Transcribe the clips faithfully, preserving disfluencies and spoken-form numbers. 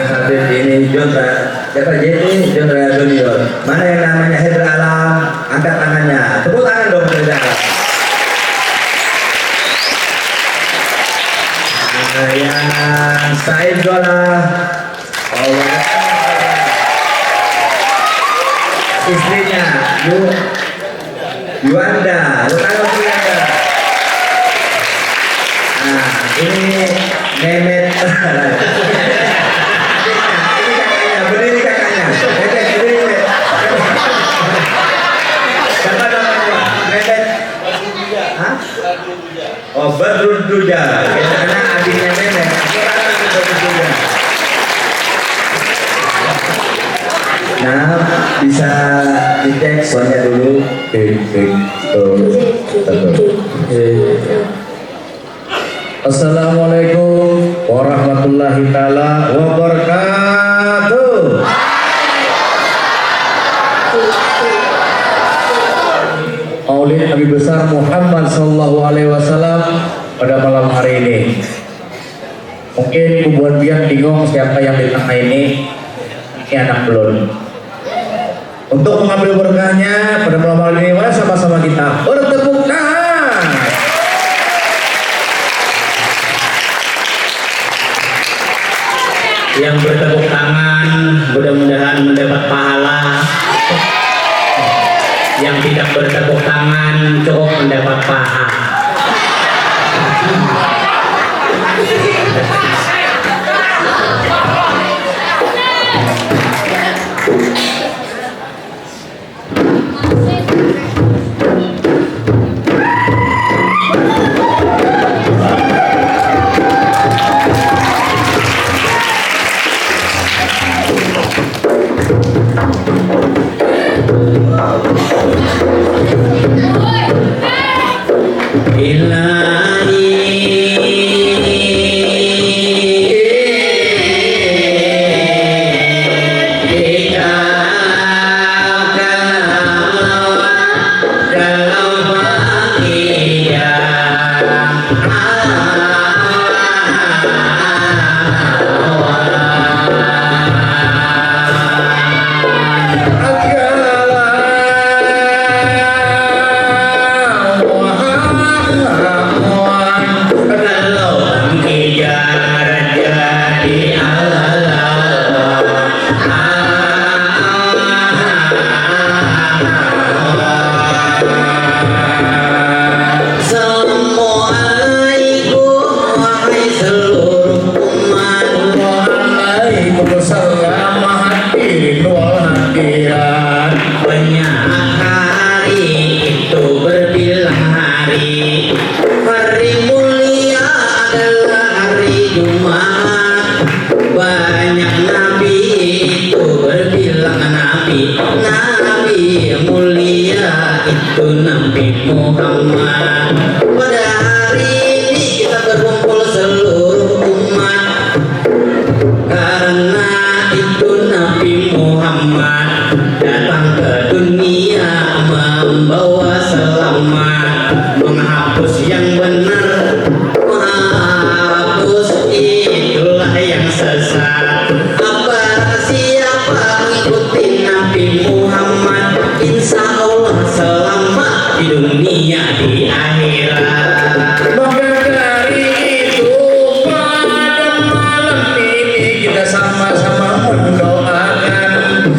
Hadir ini John Ra-, siapa J T? John Raya Junior. Mana yang namanya Hendra Alam? Angkat tangannya. Tepuk tangan dong, Hendra Alam. Nah, yang Said Zola. Oh, istrinya, Yu-, Yuanda. Lu tahu Yuanda? Nah, ini Memet. Ini kakaknya, berdiri kakaknya. Memet, berdiri, Met. Siapa namanya? Memet. Hah? Oh, Badrul Duja. Karena adiknya Memet. Siapa namanya Badrul Duja? Nah, bisa dicek suaranya dulu. Cek, cek. Tuh, satu. Assalamualaikum warahmatullahi taala wabarakatuh. Maulid Nabi Besar Muhammad Sallallahu Alaihi Wasallam pada malam hari ini. Mungkin bubuhan pian bingung siapa yang di tengah ini. Ini anak belum. Untuk mengambil berkahnya pada malam hari ini, mari sama-sama kita bertepuk tangan. Yang bertepuk tangan mudah-mudahan mendapat pahala. Yang tidak bertepuk tangan cukup mendapat paha. Assalamualaikum, wahai seluruh umat. Waalaikumsalam, hadirin wal hadirat. Banyak hari itu berbilang hari. Hari mulia adalah hari Jumat. Banyak nabi itu berbilang nabi. Nabi mulia itu Nabi Muhammad. Pada hari ini kita berkumpul seluruh umat. Karena itu Nabi Muhammad datang ke dunia membawa selamat, menghapus yang benar, menghapus itulah yang sesat. Apa siapa mengikuti Nabi Muhammad, insya Allah selamat di dunia di akhirat. Maka dari itu, pada malam ini kita sama-sama mendoakan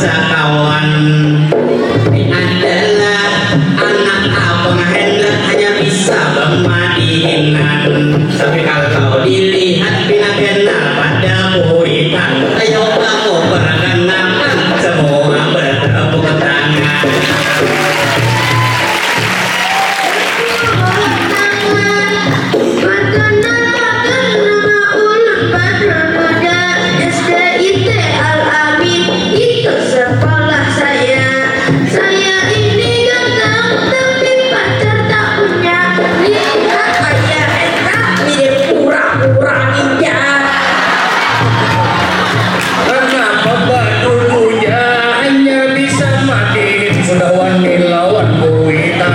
Sakawan adalah anak abang Hendra, hanya bisa bamadihinan. Tapi kalau dilihat pina kenal pada kuitan, ayo kamu perkenalkan semua bertepuk tangan. Perkenalkan, nama ulun Badrul Huda, S D I T Al Amin, itu sekolah saya. Saya ini ganteng, tapi pacar tak punya. Lihat ayah Eka, dia pura-pura ninja. Kenapa Badrul Huda hanya bisa mati, sudah wani lawan kuitan?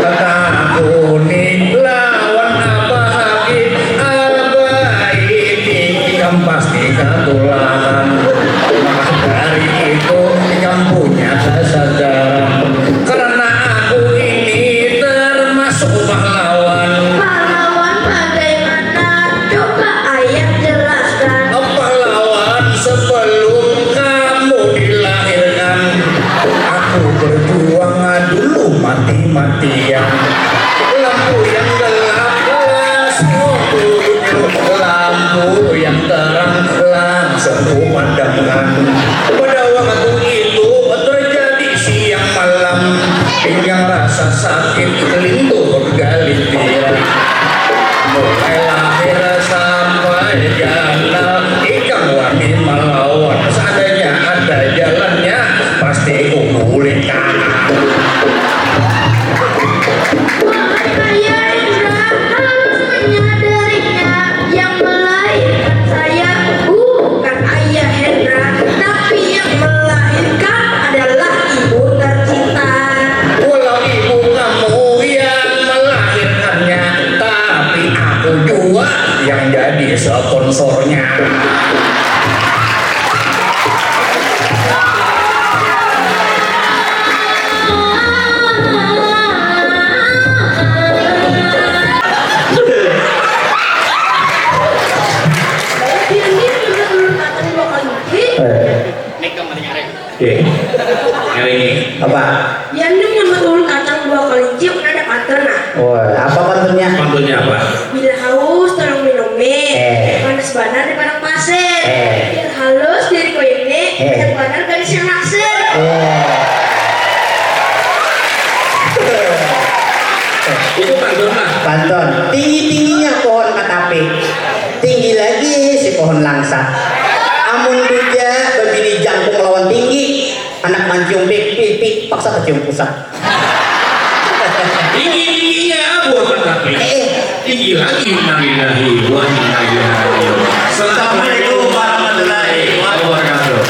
Kata aku ni lawan Abah Hakim, Abah ini ikam pasti katulahan. Maka dari itu ikam punya kesadaran. Karena aku ini termasuk pahlawan. Pahlawan bagaimana? Coba ayah jelaskan. Pahlawan sebelum kamu dilahirkan, aku berjuang dulu mati-matian. Lampu yang gelap langsung kutuju, lampu yang terang langsung kupadamkan. Pada waktu itu terjadi siang malam, pinggang rasa sakit, lintur galitiran. Mulai lahir sampai ganal, ikam wani malawan. Seandainya ada jalannya, pasti kubulikan. Wahai ayah Hendra, harus menyadarinya, yang melahirkan saya bukan ayah Hendra, tapi yang melahirkan adalah ibu tercinta. Walau ibu kamu yang melahirkannya, tapi aku jua yang jadi sponsornya. Eh. Oke. Ngiringi. Apa? Yang ini menurut kacang dua kelinci, pernah ada pantun, nah. Wah, apa pantunnya? Pantunnya apa? Bila haus, tolong minum mie. Eh. Panas banar di padang pasir. Eh. Biar halus diriku ini, eh, banyak banar gadis yang naksir. Eh. Itu pantun, nah. Pantun. Tinggi-tingginya pohon katapi, tinggi lagi si pohon langsa. Amun duja babini jangkung lawan tinggi, anak mancium pipi, pipi paksa kecium pusat. Tinggi-tingginya buah katapi. Eh, eh. Tinggi lagi, innalillahi wa inna ilaihi raji'un. Assalamualaikum warahmatullahi wabarakatuh.